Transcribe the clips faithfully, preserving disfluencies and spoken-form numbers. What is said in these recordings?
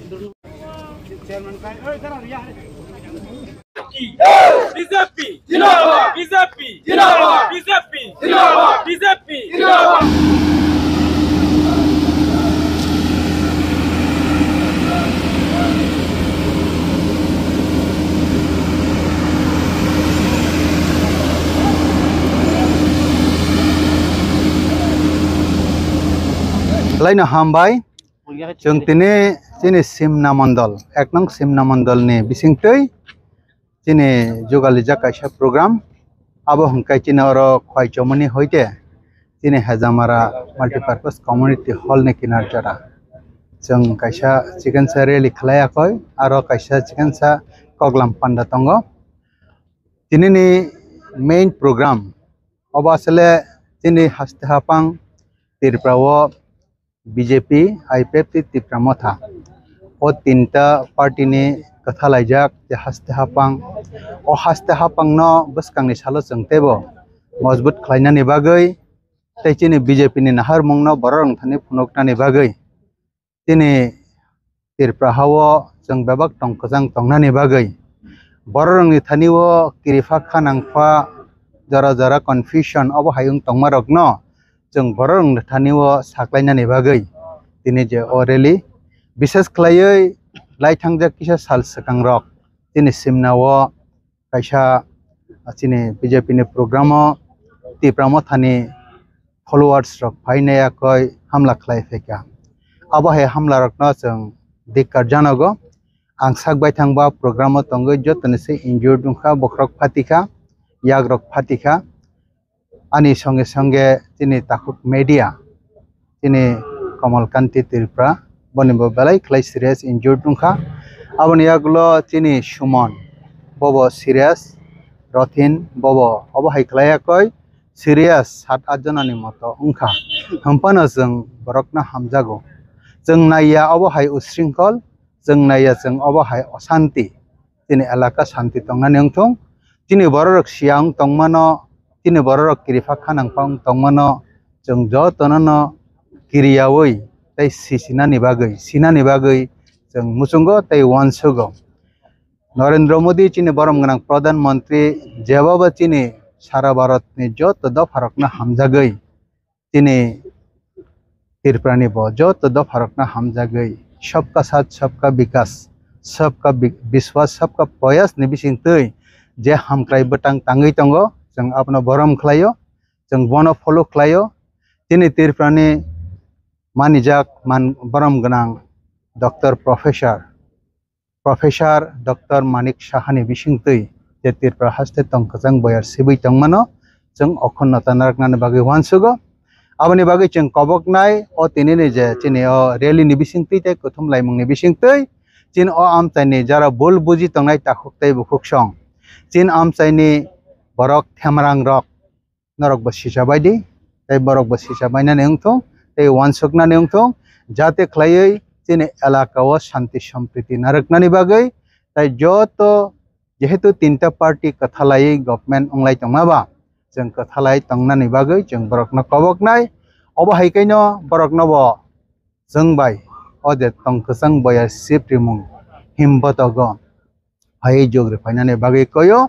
B J P! Zindabad! B J P! Zindabad! B J P! Zindabad! B J P! Zindabad! Laino hambai. Chwng tini chini Simna Mondol, ek nong Simna Mondol ni bisingtwi chini jugalijak kaisa program. Abo hwnkhe chini oro Khwaichomoni hoite chini Hejamara Multipurpose Community Hall ni kinar jora. Chwng kaisa chikensa rally khlai yakoi, aro kaisa chikensa koklam panda tongo. Tini ni main program obo asle chini haste hapang Tripura o B J P, I P F T, Tipra Motha. O tinta party ni kwthalaijak je haste hapang. O haste hapang no bwskang ni salo chwng teibo mojbut khlainani bagwi tei chini B J P ni naharmung no borok rok thani phunuknani bagwi chini Tripura ha o chwng bebak tong kwchang tongnani bagwi borok rok ni thani o kiriphak kha nangkha jora jora confusion obo hai wng tongma rok no chwng borok rok ni thani o saklainani bagwi tini je o rally, bishes khlaiwi lai thangjak kisa sal swkang rok chini Simna o kaisa chini B J P ni program o Tipra Motha ni followers rok phainai yakoi hamla khlai phaikha. Abo hai hamla rokno chwng dikkar janogo. Ang sak baithang ba program o tongwi jotoni se injured wngkha, bokhorok phatikha, yak rok phatikha. Ani songe songe chini takhuk media, chini Kamal Kanti Tripura, boni bo belai khlai serious injured wngkha. Aboni yagulo chini Suman, bobo serious, Rothin, bobo obo hai khlai yakoi serious, sat at jonani moto wngkha. Hwnphano chwng borokno hamjago. Chwng naiya obo hai usringkol, chwng naiya chwng obo hai osanti. Chini elaka santi tongnani wngthung, chini bororok siya wng tongmano, chini bororok kiriphak khanang phang tongmano, chwng jotono no kiriyawi tei sisinani bagwi, sinani bagwi chwng muchungo tei uansugo. Narendra Modi chini borom gwnang Pradhan Mantri jebabo chini sara Bharatni joto dopharokno hamjagwi chini Tripurani bo joto dopharokno hamjagwi Sabka Saath, Sabka Vikas, Sabka Bi-, Biswas, Sabka Prayas ni bisingtwi je hamkrai bwtang tangwi tongo, chwng abono borom khlaio, chwng bono follow khlaio. Chini Tripurani manijak man-, borom gwnang Doctor Professor Professor Doctor Manik Sahani bisingtwi je Tripura haste tong kwchang boyar sibwi tongmano, chwng okhorno tanarwknani bagwi uansugo. Aboni bagwi chwng koboknai o tinini je chini o rally ni bisingtwi tei kuthum laimungni bisingtwi chini o amchaini jara bul buji tongnai takhuk tei bukhuksong, chini amchaini borok themrangrok, norok bo sisa bai di, tei borok bo sisa bainani wngthung, tei uansuknani wngthung, jate khlaiwi chini elaka o shanti sampriti narwknani bagwi, tei joto jehetu tinta party kwthalaiwi government wnglai tongma ba, chwng kwthalai tongnani bagwi chwng borokno koboknai. Obo hai khaino borokno bo chwng bai o je tong kwchang boya sip rimung himbotogo phaiwi jogri phainani bagwi koyo.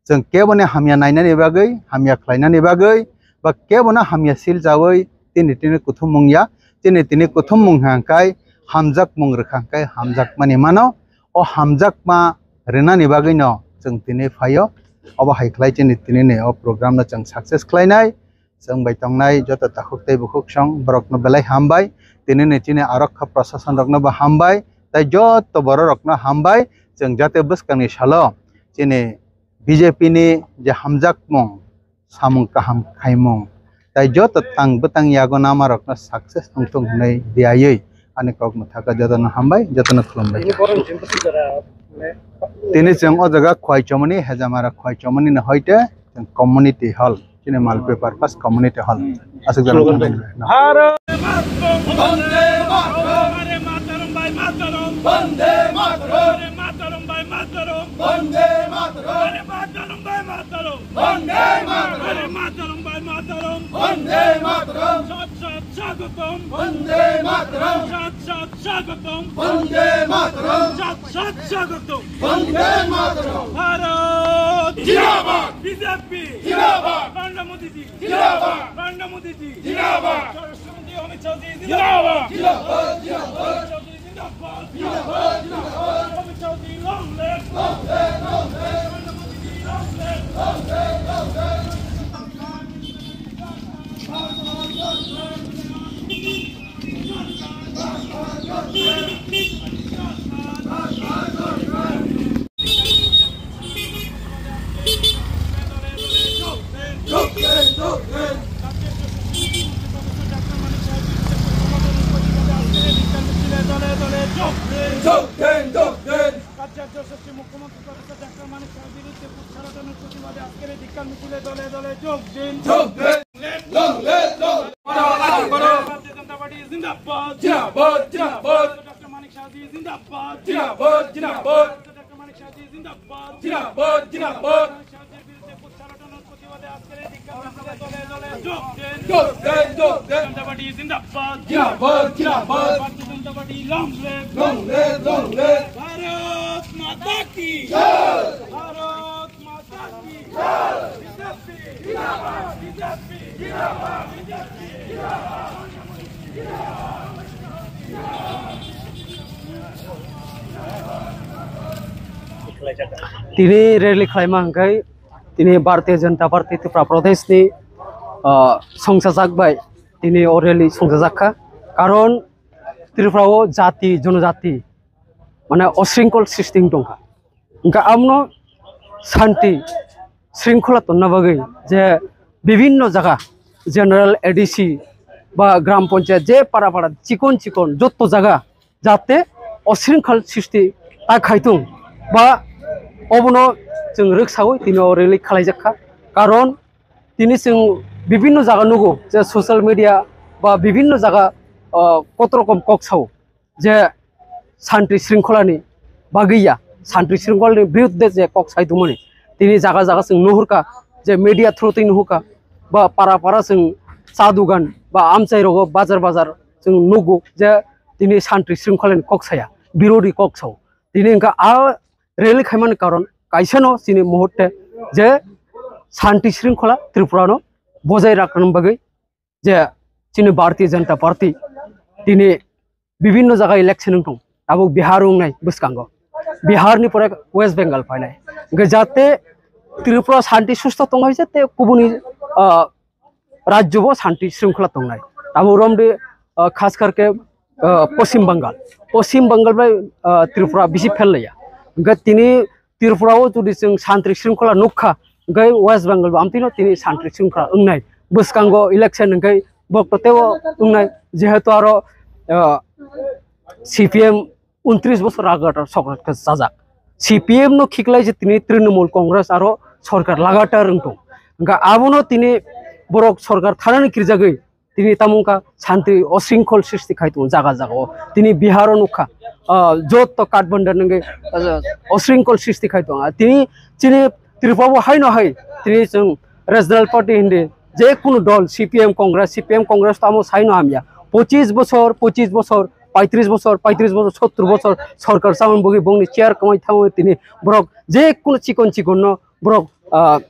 Chwng keboni hamya nainani bagwi, hamya khlainani bagwi, ba kebono hamya silchawi tini tini kuthumung ya, tini tini kuthumung hwnkhe hamjakmung rwkha hwnkhe hamjakmani mano. O hamjakma rwnani bagwino chwng tini phaio. Obo hai khlai chini tini ni o program no chwng success khlainai. Chwng bai tongnai joto takhuk tei bukhuksong borokno belai hambai. Tini ni chini arokha prashason rokno bo hambai. Tai joto borok rokno hambai. Chwng jate bwskangni salo chini B J P ni je hamjakmung, samung kaham khaimung, tai joto tang bwtang yago nama rokno success wngthung hwnwi riyaiwi ani kok mwthaka jotono hambai, jotono khulumbai. Tini chwng o jaga Khwaichomoni, Hejamara Khwaichomoni ni hoite chwng community hall, chini Multipurpose Community Hall. Aswk jalo. Bhante Mataram! Bhante Mataram! Bhante Mataram! Bhante Mataram! Bhante Mataram! Bhante Mataram! Bhante Mataram! Bhante Mataram! Bhante Mataram! Bhante Mataram! Sat, sat, sat! স্বাগতম। বন্দে মাতরম। সাত সাত স্বাগতম। বন্দে মাতরম। সাত সাত স্বাগতম। বন্দে মাতরম। ভারত জিন্দাবাদ। BJP জিন্দাবাদ। নরেন্দ্র মোদীজি জিন্দাবাদ। নরেন্দ্র মোদীজি জিন্দাবাদ। স্বরাষ্ট্রমন্ত্রী অমিত শাহজি জিন্দাবাদ। জিন্দাবাদ। জিন্দাবাদ। অমিত শাহজি জিন্দাবাদ। জিন্দাবাদ। জিন্দাবাদ। অমিত Shahji long live। Long live, long live। Narendra মোদীজি long live। Long live, long live। রাজ্যের যশস্বী মুখ্যমন্ত্রী প্রফেসর ডক্টর মানিক সাহার বিরুদ্ধে কুৎসা রটনার প্রতিবাদে আজকের এই ধিক্কার মিছিলে দলে দলে যোগ দিন। যোগ দিন। Long live, long live। ভারতীয় জনতা পার্টি জিন্দাবাদ। জিন্দাবাদ, জিন্দাবাদ। ডক্টর মানিক সাহাজি জিন্দাবাদ। জিন্দাবাদ, জিন্দাবাদ। ডক্টর মানিক সাহাজি জিন্দাবাদ। জিন্দাবাদ, জিন্দাবাদ। মানিক সাহাজির বিরুদ্ধে কুৎসা রটনার প্রতিবাদে আজকের এই ধিক্কার মিছিলে দলে দলে যোগ দিন। যোগ দিন, যোগ দিন। জনতা পার্টি জিন্দাবাদ। জিন্দাবাদ, জিন্দাবাদ। Bharatiya Janata Party long live। Long live, long live। Bharat Mata কি জয়। ভারত মাতা কি জয়। বিজেপি জিন্দাবাদ। বিজেপি জিন্দাবাদ। বিজেপি জিন্দাবাদ। Tini rally khlaima hwnkhe tini Bharatiya Janata Party Tripura Pradesh ni, ah, songchajak bai tini o rally songchajak kha. Karon Tripura o jati, jonojati, mane osringkol srishti wng tongkha. Hwnkhe abono shanti, shringkhola tonna bagwi je bibhinno jaga, general A D C ba gram panchayat, je para para, chikon chikon, jotto jaga jate osringkhol srishti ta khaitung ba obono chwng rwksaui tini o rally khlaijak kha. Karon tini chwng bibhinno jaga nugo je social media ba bibhinno jaga, ah, kotorokom kok sao je shanti shringkholani bagwi ya, shanti shringkholani biruddhe je kok sai tongmani tini jaga jaga chwng nuhurkha, je media through twi nuhurkha ba para para chwng cha dugan ba amchai rogo bazar bazar chwng nugo je tini shanti shringkholani kok saya, birodi kok sao. Tini hwnkha a rally khaimani karon kaisano chini muhurte je shanti shringkhola Tripura no bojai rakna bagwi je chini Bharatiya Janata Party tini bibhinno jaga election wng tong, tabuk Bihar wngnai bwskango, Bihar ni pore West Bengal phainai, hwnkhe jate Tripura shanti susto tong hai jate kubuni, ah, rajyo bo shanti shringkhola tongnai. Abo romde, ah, khas karke, ah, Poschim Bengal, Poschim Bengal bai, ah, Tripura bisi phel laiya. Hwnkhe tini Tripura o jodi chwng shanti shringkhola nukha, hwnkhe West Bengal bo amtwino tini shanti shringkhola wngnai. Bwskango election hwnkhe bokto teibo wngnai, jehetu aro, ah, C P M untris bosor lagatar sorkar khe chajak. C P M no khiklai je tini Trinamool Congress aro sorkar lagatar wng tong. Hwnkhe abono tini borok sorkar thanani kirjagwi tini tamo wngkha shanti osringkhol srishti khai tongo jaga jaga o. Tini Bihar o nukha, ah, jotto Kathmandu nungwi, ah, osringkhol srishti khai tongo. Ah, tini chini Tripura bo haino hai tini chwng regional party hindi je kunu dol C P M Congress, C P M Congress tamo saino hamya. Pochis bosor, pochis bosor, paitris bosor, paitris bosor, sottur bosor sorkar chamani bagwi bongni chair kwmai thango tini borok je kunu chikon chikon no borok, ah,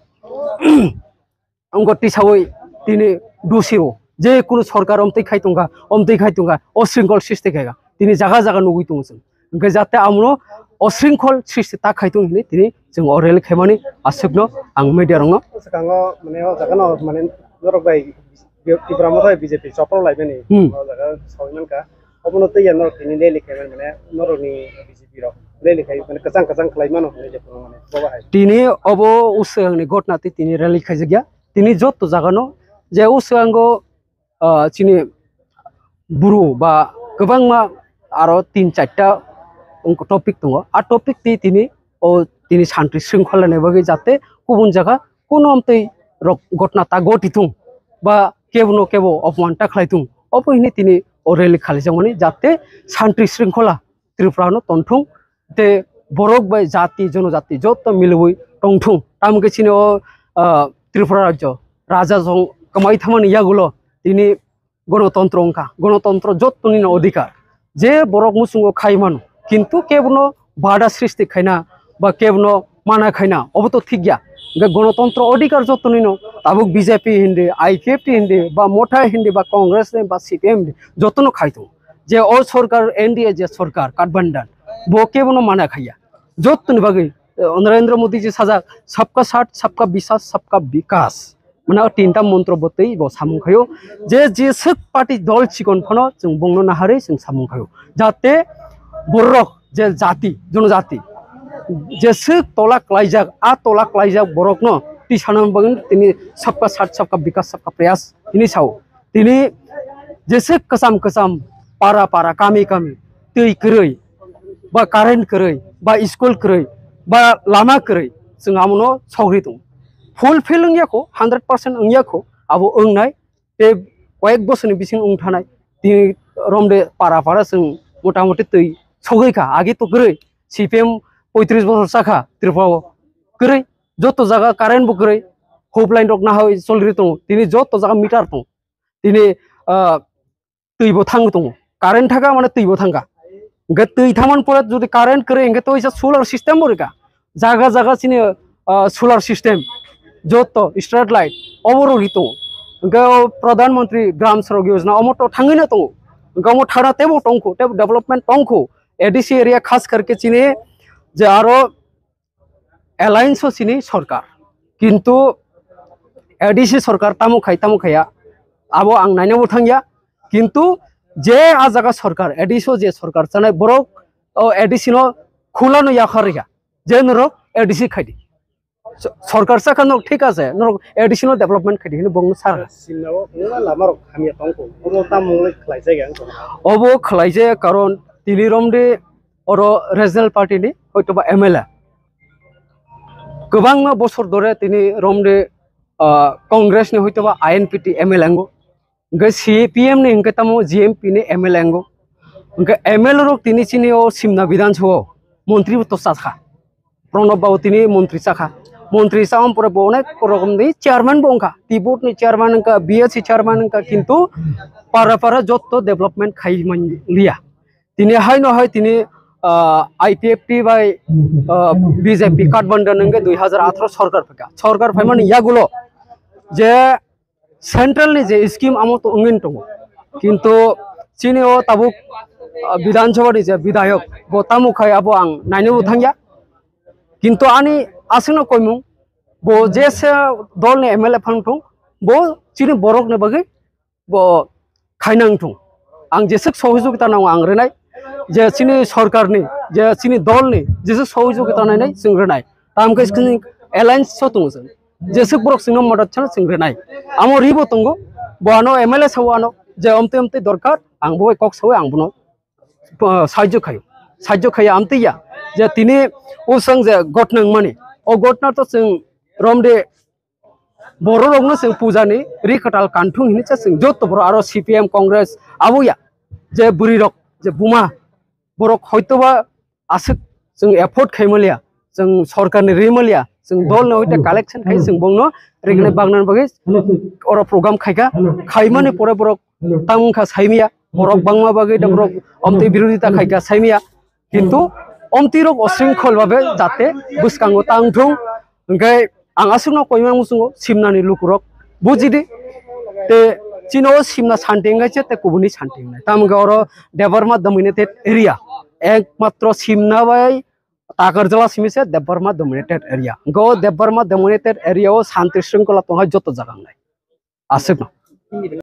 wngkha tisaui tini dusio je kunu sorkar omtwi khai tongkha, omtwi khai tongkha, osringkhol srishti khaikha, tini jaga jaga nugui tongo chwng. Hwnkhe jate amono osringkhol srishti ta khai tong hinwi tini chwng o rally khaimani aswkno ang media rokno. Swkango mane o jaga no mane norok bai Tipra Motha B J P chopro laimani Hmm. O jaga sawi mankha. Obono twi ya norok tini rally khaimani mane norokni B J P rok rally khai mane kwchang kwchang khlai mano hinwi je phano mane bobo hai. Tini obo uswkangni gotna tei tini rally khaijakya. Tini jotto jagano je uswango, ah, chini buru ba kwbangma aro tin charta wng topic tongo. A topic twi tini o tini shanti shringkhola ni bagwi jate kubun jaga kuno amtwi rok gotna ta goti thung ba kebo no kebo opman ta khlai thung. Obo hini tini o rally khalijakmani jate shanti shringkhola Tripura no tongthung, tei borok bai jati, jonojati joto milwi tongthung. Tamo khe chini o, ah, Tripura rajyo raja jong kwmai thamani yagulo tini gonotontro wngkha, gonotontro jottonino odhikar, je borok muchungo khai mano, kintu kebono bada srishti khaina ba kebono mana khaina, obo to thik ya. Hwnkhe gonotontro odhikar jottonino tabuk B J P hindi, I P F T hindi, ba Motha hindi, ba Congress ni, ba C P M hindi, jotono khai tongo. Je o sorkar, N D A je sorkar, Kathmandu, bo kebono mana khaiya. Jottoni bagwi, eh, Narendra Modi ji sajak, "Sabka saath, sabka biswas, sabka bikas." Mane o tinta montro bo tei bo samung khaio. Je jeswk party dol chikon phano chwng bongno naharwi chwng samung khaio. Jate borok je jati, jonojati, jeswk tola klaijak, a tola klaijak borokno tisana bagwi tini sabka saath, sabka bikas, sabka prayas hini sao. Tini jeswk kwcham kwcham para para, kami kami twi kwrwi, ba current kwrwi, ba school kwrwi, ba lama kwrwi, chwng amono sogri tongo. Fulfill wngya kho, hundred percent wngya kho, abo wngnai. Tei koyek bosorni bising wng thanai. Tini romde para para chwng motamoti twi sogwi kha, agi to kwrwi. C P M poitris bosor chakha Tripura o, kwrwi. Joto jaga current bo kwrwi, hoop line rok naharwi cholri tongo. Tini joto jaga meter tongo. Tini, ah, twi bo thang tongo, current thangkha mane twi bo thangkha. Hwnkhe twi thangmani pore jodi current kwrwi hwnkhe to isa solar system bo rwkha. Jaga jaga chini, ah, solar system, joto street light obo rwgwi tongo. Hwnkhe o Pradhan Mantri Gram Sadak Yojana omo to thangwi no tongo. Hwnkhe omo thana teibo tongkho, teibo development tongkho. A D C area khas kharkhe chini je aro alliance o chini sorkar. Kintu A D C sorkar tamo khai, tamo khaiya, abo ang naina bo thangya. Kintu je a jaga sorkar, A D C o je sorkar chanai borok, o A D C no khulano yakhar ya, je norok A D C khaidi. So-, sorkar sakha norok thik ase, norok A D C no development khaidi hino bongno sar. Simna o wngma lama rok hamya tongkho, obo tamo wngwi khlaijak ang tong. Obo khlaijak karon tini romde oro regional party ni hoitoba M L A. Kwbangma bosor dore tini romde, ah, Congress ni hoitoba I N P T M L A ango. Hwnkhe C P M ni hwnkhe tamo G M P ni M L A ango. Hwnkhe M L A rok tini chini o Simna Bidhan Sabha o montri bo to chakha. Pranab Babu tini montri chakha. Montri chakha pore bo onek rokom ni chairman bo wngkha. T board ni chairman wngkha, B S C chairman wngkha, kintu para para jotto development khai man liya. Tini haino hai tini, ah, I P F T bai, ah, B J P Kathmandu nungke dui hazar atharo sorkar phaikha. Sorkar phaimani yagulo je central ni je scheme amo to wngin tongo. Kintu chini o tabuk, ah, Bidhan Sabha ni je bidhayok bo tamo khai abo ang nainwi bo thangya. Kintu ani aswkno koimung bo jesa dol ni M L A phang thung bo chini borok ni bagwi bo khainang thung. Ang jeswk sohojogita nango ang rwnai, je chini sorkarni, je chini dolni jeswk sohojogita nainai chwng rwnai. Tamo khe chwng alliance so tongo chwng. Jeswk borok chwngno modot chano chwng rwnai. Amo ribo tongo, bo ano M L A sao ano, je omtwi omtwi dorkar, ang bo bai kok saui ang bono, ah, sahajyo khaio. Sahajyo khaio amtwi ya, je tini usang je gotnang mani, o gotna to chwng romde borok rokno chwng puja ni ri kwtal kanthung hinwi cha chwng joto borok aro C P M Congress abo ya je bwrwi rok je buma borok hoitoba aswk chwng afford khai maliya, chwng sorkar ni ri maliya, chwng dol ni hoite collection khai chwng bongno riknai bagna bagwi oro program khaikha. Khaimani pore borok tamo wngkha saimiya, borok bangma bagwi da borok omtwi birodita khaikha saimiya. Kintu omtwi rok osringkhol babe jate bwskango tang thung. Hwnkhe ang aswkno koimang muchungo simnani lukurok bujidi. Te chini o simna santi wngkha se te kubuni santi wngnai. Tamo wngkha oro Debbarma dominated area. Ekmatro simna bai Takarjala simi se Debbarma dominated area. Hwnkhe o Debbarma dominated area o santi sringkhola tonghai joto jaga wngnai. Aswkno.